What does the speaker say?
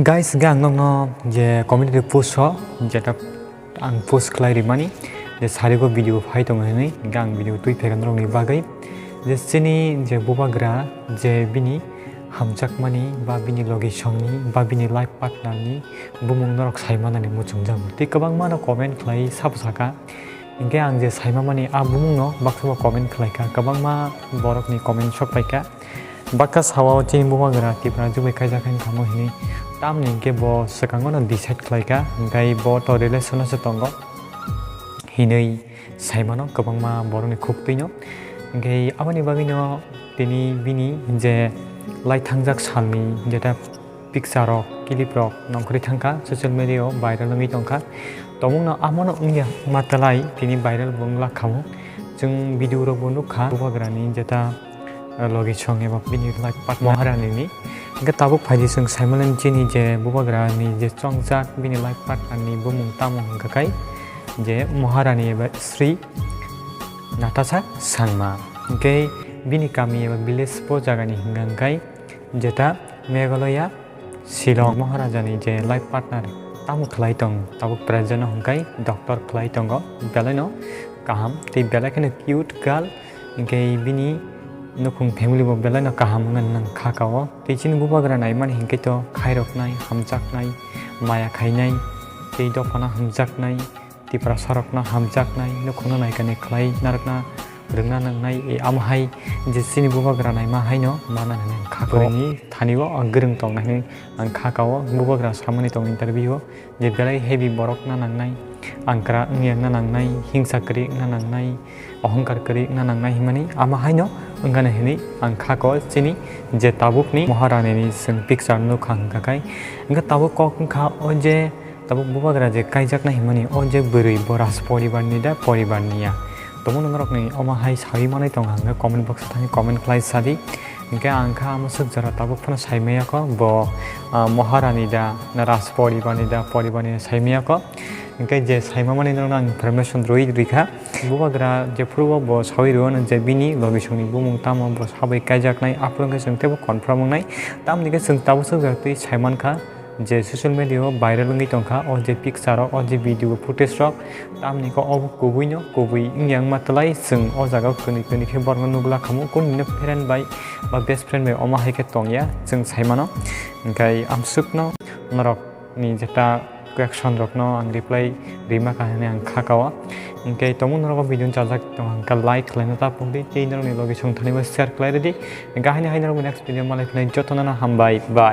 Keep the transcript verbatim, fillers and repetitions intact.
Guys, hingke ang nokno je community post o jeta ang post khlai rimani je sarigo video phai tongo hinwi, hingke ang video twi phaikha norokni bagwi je chini je bubagra je bini hamjakmani ba bini logi songni ba bini life partner ni bumung norok sai manani muchungjak tei kwbangma no comment khlai sabo saka. Hingke ang je saima mani a bumung no baksa bo comment khlai kha, kwbangma borok ni comment sok pai kha. Baksa sao chini bubagra Tipra jubai kaijak khe tamo hinwi, tamni hingke bo swkango no decide khlai kha, hingke bo to relation o se tongo hinwi sai mano kwbangma borok ni khuk twi no. Hingke aboni bagwi no tini bini je lai thangjak salni jeta picture rok, clip rok nongkhorwi thangkha, social media o viral wngwi tongkha. Tongmungno amono wngya matwlai tini viral bo wngla khamu. Chwng video rok bo nukha, bubagrani jeta, eh, logi song eba bini life partner Maharani ni. Hingke tabuk phaidi chwng saimalen chini je bubagrani je chongjak bini life partner ni bumung tamo hingka kai je Maharani eba Sri Natasha Sangma. Hingke bini kami eba village bo jagani hingka kai jeta Meghalaya, Shillong. Maharajani je life partner tamo khlai tong, tabuk present o hwnkhe doctor khlai tongo, belaino kaham tei belai kheno cute girl, hwnkhe bini nukhung family bo belaino kaham wngna nang kha kao. Tei chini bubagra naimani hwnkhe to khairoknai, hamjaknai, maya khainai tei dophano hamjaknai. Tiprasarokno hamjaknai, nukhungno naikani khlai narwkna rwngna nangnai, e, amo hai je chini bubagra naima haino mana hinwi ang kha kao. Bwrwini thani o ang gwrwng tongnai hinwi ang kha kao, bubagra samani tongo interview o je belai heavy borok na nangnai, angkra wngya wngna nangnai, hingsa kwrwi wngna nangnai, ohongkar kwrwi wngna nangnai hinmani amo haino wngkha hinwi ang kha kao chini je tabukni Maharani ni chwng picture nukha hwnkha khai. Hwnkhe tabuk kok wngkha o je Tabuk bubagra je kaijaknai hinmani, o je bwrwi bo raj poribar ni da, poribar ni ya? Tongmung norokni omo hai sawi manwi tong hwnka comment box o thangwi comment khlai sadi. Hwnkhe ang kha amo swk jora tabuk phano sai maya kho, bo, ah, Maharani da, na raj poribar ni da, poribar ni sai maya kho. Hwnkhe je sai mamani norokno ang information rwi rwi kha. Bubagra jephuru bo, bo sawi rwo je bini logisongni bumung tamo, bo sabai kaijaknai, aphuru hwnkhe chwng teibo confirm wngnai. Tamni khe chwng tabuk swk jora twi sai mankha. Je social media o viral wngwi tongkha, o je picture rok, o je video footage rok, tamni khe obo kubui no kubui wngya wngma twlai chwng o jaga o kwnwi kwnwi khe borokno nugwla khamu, kunu no friend bai ba best friend bai omo hai khe tongya chwng sai mano. Hwnkhe amswk no norok ni jeta question rok no ang reply rima kha hinwi ang kha kao. Hwnkhe tongmung norok o video no chajak tong hwnkhe like khlaina ta pokdi tei norok ni logi song thani bo share khlai rwdi. Hwnkhe haini hai norok bo next video malai phinai joto no hambai bye.